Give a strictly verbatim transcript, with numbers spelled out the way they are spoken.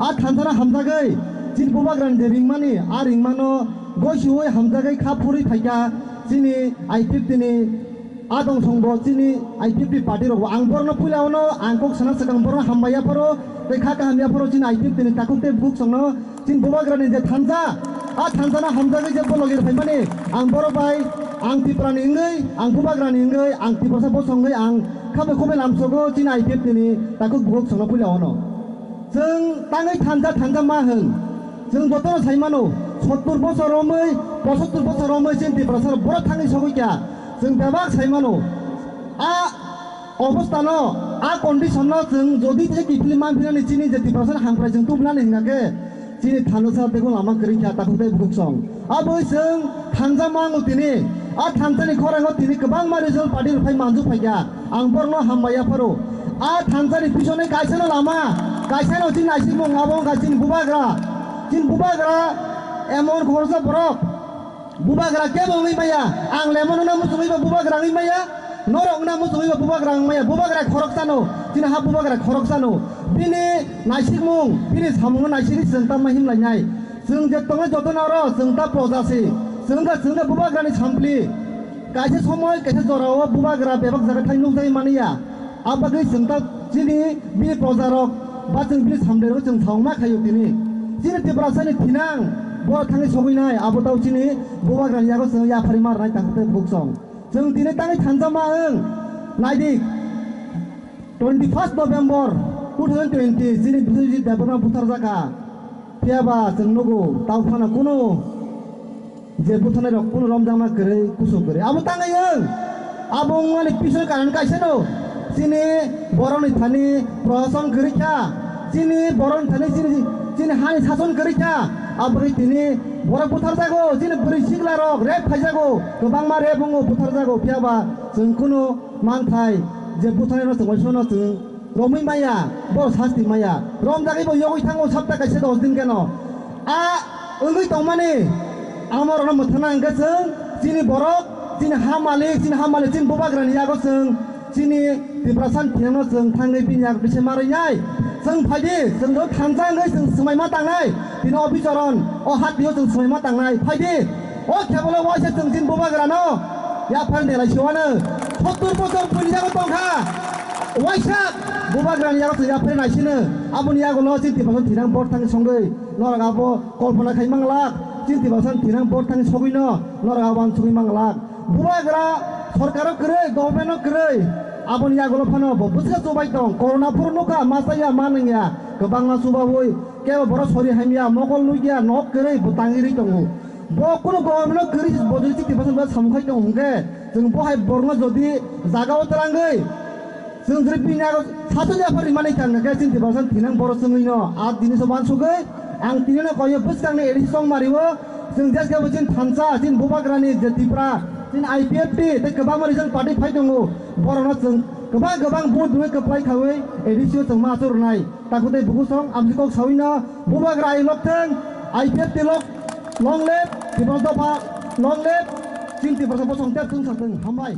A thansa no hamjagwi chini bubagrani je ringmani, a ringmano goisiwi hamjagwi kha phurwi phaikha chini I P F T ni a dongsongbo chini I P F T party rokbo. Ang borokno puila ono ang kok sana swkang borokno hambai yapharo tei kha kaham yapharo chini I P F T ni takhuk tei bukhuk songno chini bubagrani je thansa, a thansa no hamjagwi je bologir phaimani ang borok bai ang Tripura ni wngwi, ang bubagrani wngwi, ang Tiprasa bosongwi ang khabai khubai lamsogo chini I P F T ni takhuk bukhuk songno puila ono. Chwng tangwi thansa thansa ma hwn. Chwng jotono sai mano, sottur bosor romwi, pochottor bosor romwi chini Tiprasa borok thangwi sogwi kha. Chwng bebak sai mano. A obostano, a conditionno chwng jodi tei kiphilwi manphinani chini je Tiprasa hamkrai chwng tubunani hwnkha khe chini thansa teibo lama kwrwi kha takhuk tei bukhuk song. Aboni chwng thansa mango tini. A thansani khorango tini kwbangma regional party rok phai manjak phaikha. Ang borokno hambai yapharo. A thansani bisingni kaisano lama, kaisano chini naisikmung abo wngkha chini bubagra. Chini bubagra emon khoroksa borok. Bubagra kebo wngwi maya. Ang lemon wngna muchungwi ba bubagra wngwi maya. Norok wngna muchungwi ba bubagra wngwi maya. Bubagra khoroksano. Chini ha bubagra khoroksano. Bini naisikmung, bini samungno naisikwi chwng tamma himlainai. Chwng je tongo jotono oro chwng ta proja se. Chwng kha, chwng kha bubagrani sampli. Kaisa somoi, kaisa jorao bubagra bebak jaga thai nukjagwi manya. Abagwi chwng ta chini bini projarok ba chwng bini samlirok chwng saungma khaio tini. Chini Tiprasani thinang bo thangwi sogwinai, abo tau chini bubagrani yago chwng yapharwi ma rwnai takhuk tei bukhuk song. Chwng tini tangwi thansa ma wng. Naidi, twenty first November two thousand twenty chini Biswajit Debbarma butharjakha. Phiyaba chwng nugo tau phano kunu je butharnai rok kunu romjakma kwrwi, kusu kwrwi. Abo tangwi wng. Abo wngmani piso karon kaisa no. Chini borokni thani prohason kwrwi kha. Chini borokni thani chini, chini hani sason kwrwi kha. Aboni tini borok butharjago, chini bwrwi sikla rok rape khaijago, kwbangma rape wngo, butharjago. Phiyaba chwng kunu manthai je butharnai no chwng uaisukno chwng romwi maya, bo sasti maya. Romjagwi bo yogwi thango sapta kaisa dos din keno. A wngwi tongmani amorokno mwthangna hwnkhe chwng chini borok, chini ha malik, chini ha malik, chini bubagrani yago chwng chini Tiprasani thinangno chwng thangwi bini yago bisi ma rwnai. Chwng phaidi, chwng do thansa wngwi chwng swmai ma tangnai. Tini o bicharon, o hatio chwng swmai ma tangnai. Phaidi. O kebolo waisa chwng chini bubagrano yaphar nelai siwano sottur bosor buini yago tongkha. Waisa bubagrani yago chwng yaphar naisino. Aboni yago lo chini Tiprasani thinang bor thangwi songwi norok abo kolpona khai manglak. Chini Tiprasani thinang bor thangwi sogwino norok abo uansugwi manglak. Bubagra sorkaro kwrwi, government-o kwrwi. Aboni yago lo phano bo bwswk chubai tong. Corona phuru nukha, ma chaya, ma nangya. Kwbangma chubaui, kebo borok sori hamya, mokol nukya, nok kwrwi, bo tangwi rwi tongo. Bo kunu government-o kwrwi bo jodi chini Tiprasa samung khai tongo hwnkhe, chwng bo hai borokno jodi jaga-o twlangwi, chwng jodi bini yago satung yaphar rimani kha hwnkhe chini Tiprasa thinang borok chwngwino. A tini se uansugwi ang tinino koyo bwskangni A D C Chongmari-o chwng jes kebo chini thansa, chini bubagrani je Tipra, chini I P F T tei kwbangma regional party phai tongo. Borokno chwng kwbang kwbang vote rwui kwplai khaui A D C-o chwng ma achuk rwnai. Takhuk tei bukhuk song amsi kok sawino bubagra ai lok thang, I P F T lok long live, Tiprasa dopha long live, chini Tiprasa bosong tep thung sa thung. Hambai.